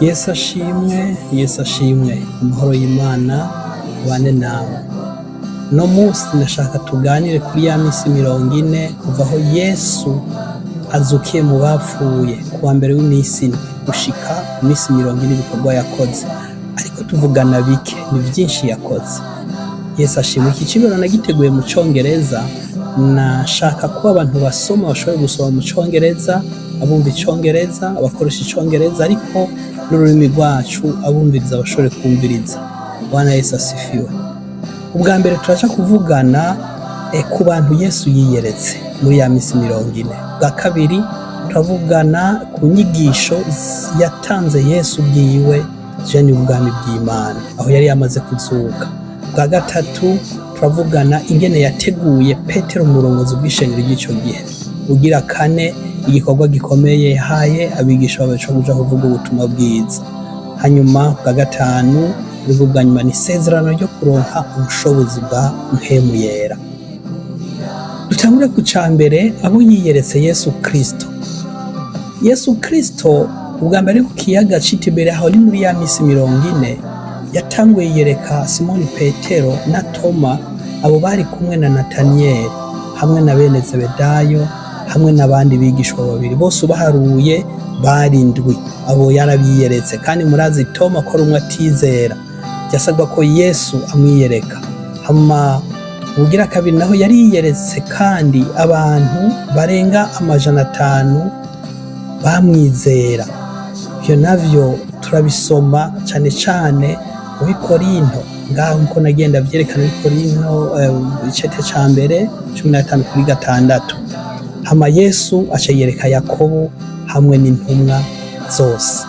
Yesu ashimwe, Yesu ashimwe, amahoro y'Imana abane nawe. Uno munsi ndashaka tuganire kuri ya misi 40 kuva aho Yesu azukiye mu bapfuye kuwa mbere w'imisi ine gushika imisi 40 ibikorwa yakoze. Ariko tuvugana bike, ni vyinshi yakoze. Yesu ashimwe. Iki cigwa nagiteguye mu congereza, nashaka ko abantu basoma bashobore gusoma mu congereza, abumva icongereza, abakoresha icongereza, ariko n'ururimi rwacu abumviriza bashobore kumviriza. Bwana Yesu asifiwe. Ubwa mbere turaca kuvugana ku bantu Yesu yiyeretse muri ya misi 40. Ubwa kabiri turavugana ku nyigisho yatanze Yesu ubwiwe zijanye n'ubwami bw'Imana aho yari yamaze kuzuka. Ubwa gatatu turavugana ingene yateguye Petero umurongozi bw'ishengero ry'ico gihe. Ugira kane, igikorwa gikomeye yahaye abigisha bawe co kuja kuvuga ubutumwa bwiza. Hanyuma bwa gatanu, aribwo bwa nyuma, ni isezerano ryo kuronka ubushobozi bwa Mpwemu Yera. Dutangure ku ca mbere, abo yiyeretse Yesu Kristo. Yesu Kristo ubwa mbere ku kiyaga c'i Tiberiya, aho ni muri ya misi 40, yatanguye yiyereka Simoni Petero na Toma, abo bari kumwe na Nataniyeli hamwe na bene Zebedayo hamwe n'abandi bigishwa babiri, bose ubaharuye bari indwi. Abo yarabiyeretse, kandi murazi Toma ko ari umwe atizera, byasabwa ko Yesu amwiyereka. Hama ubugira kabiri naho yari yiyeretse kandi abantu barenga 500 bamwizera. Ivyo navyo turabisoma cane cane muri Korinto, ngaho nko nagenda vyerekana muri Korinto icete ca mbere 15 kuri 6. Hama Yesu aca yereka Yakobo hamwe n'intumwa zose.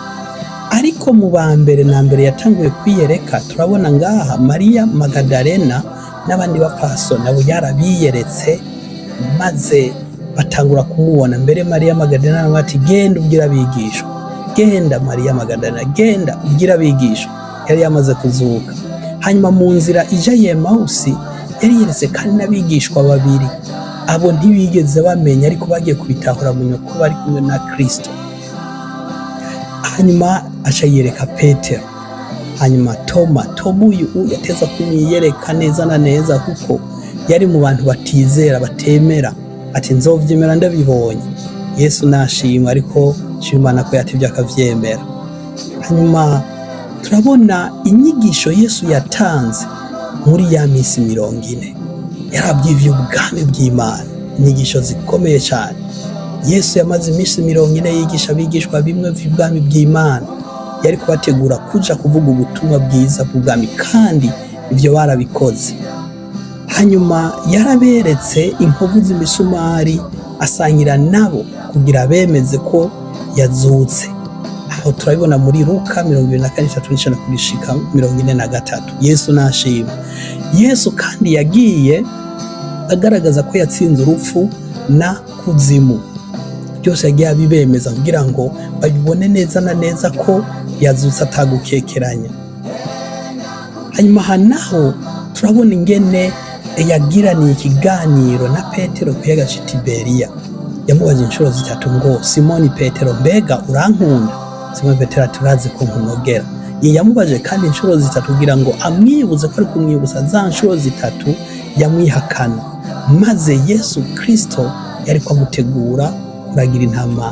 Ariko mu ba mbere na mbere yatanguye kwiyereka, turabona ngaha Mariya Magadalena n'abandi bapfasoni, nabo yarabiyeretse maze batangura kumubona. Mbere Mariya Magadalena nawe ati: "Genda ubwire abigishwa, genda Mariya Magadalena, genda ubwire abigishwa." Yari yamaze kuzuka. Hanyuma mu nzira ija Yemawusi yari yeretse kandi n'abigishwa babiri. Abo ntibigeze bamenya, ariko bagiye kubitahura mu nyuma ko bari kumwe na Kristo. Hanyuma aca yereka Petero, hanyuma Toma. Toma uyu yateza kumwiyereka neza na neza, kuko yari mu bantu batizera, batemera, ati: "Nzovyemera ndabibonye." Yesu nashimwe, ariko shima Imana ko yatevye akavyemera. Hanyuma turabona inyigisho Yesu yatanze muri ya misi 40. Yarabwiye ubwami bw'Imana, inyigisho zikomeye cyane. Yesu yamaze iminsi 40 yigisha abigishwa bimwe vy'ubwami bw'Imana, yari kubategura kuja kuvuga ubutumwa bwiza bw'ubwami, kandi ivyo barabikoze. Hanyuma yaraberetse inkovu z'imisumari, asangira nabo kugira bemeze ko yazutse. Aho turabibona muri Luka 24, 39 kurishika 43. Yesu nashima. Yesu kandi yagiye agaragaza ko yatsinze urupfu na kuzimu. Byose yagiye abibemeza kugira ngo babibone neza na neza ko yazutse atagukekeranya. Hanyuma aha naho turabona ingene yagiraniye ikiganiro na Petero ku kiyaga c'i Tiberiya. Yamubaza inshuro zitatu ngo: "Simoni Petero, mbega urankunda?" Simoni Petero ati: "Urazi ko nkunogera." Yamubaje kandi inshuro zitatu kugira ngo amwibuze ko ari kumwibutsa za nshuro zitatu yamwihakana. Maze Yesu Kristo yari amutegura kuragira intama,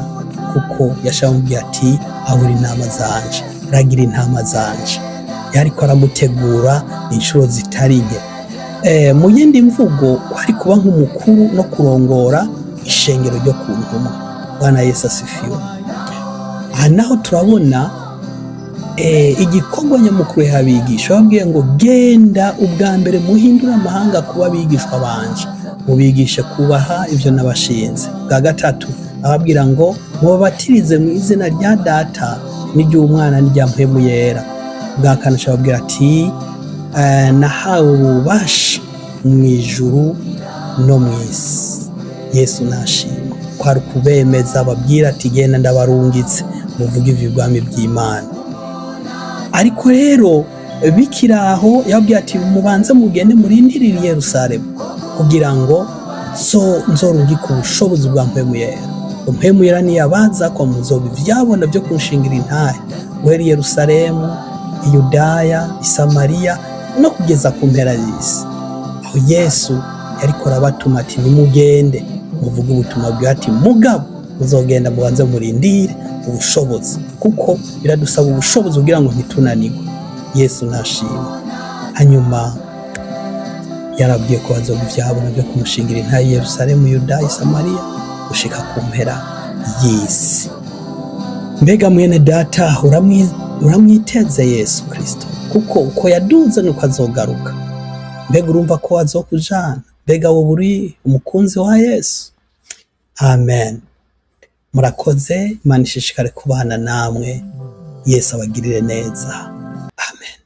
kuko yashaka kumubwira ati: "Abura intama zanje, ragira intama zanje." Yariko aramutegura inshuro zitari nke. Mu yindi mvugo, kwari kuba nk'umukuru no kurongora ishengero ryo ku ntumwa. Bwana Yesu asifiwe. Aha naho turabona igikorwa nyamukuru yabigisha. Babwiye ngo: "Genda ubwa mbere muhindure amahanga kuba abigishwa banje, mubigishe kubaha ibyo nabashinze." Bwa gatatu ababwira ngo: "Mubabatirize mu izina rya Data n'iry'Umwana n'irya Mpwemu Yera." Bwa kane ababwira ati: "Nahawe ububasha mu ijuru no mu isi." Yesu nashimwe. Kwari ukubemeza, ababwira ati: "Genda, ndabarungitse, muvuge ivy'ubwami bw'Imana." Ariko rero bikiri aho, yababwiye ati: "Mubanze mugende murindirire i Yerusalemu kugira ngo nzorungike ubushobozi bwa Mpwemu Yera." Ngo Mpwemu Yera niyabazako muzoba ivyabona vyo kunshingira intahe, guhera i Yerusalemu, i Yudaya, i Samariya no kugeza ku mpera y'isi. Aho Yesu yariko arabatuma ati nimugende muvuge ubutumwa bwiwe, ati mugabo muzogenda mubanze murindire ubushobozi, kuko biradusaba ubushobozi kugira ngo ntitunanirwe. Yesu nashimwe. Hanyuma yarabwiye ko bazoba ivyabona vyo kumushingira intahe i Yerusalemu, Yudaya, Samariya gushika ku mpera y'isi. Mbega mwene data, uramwiteze Yesu Kristo? Kuko uko yaduze nuko azogaruka. Mbega urumva ko azokujana? Mbega wowe uri umukunzi wa Yesu? Amen. Murakoze. Imana ishishikare kubana namwe. Yesu abagirire neza. Amen.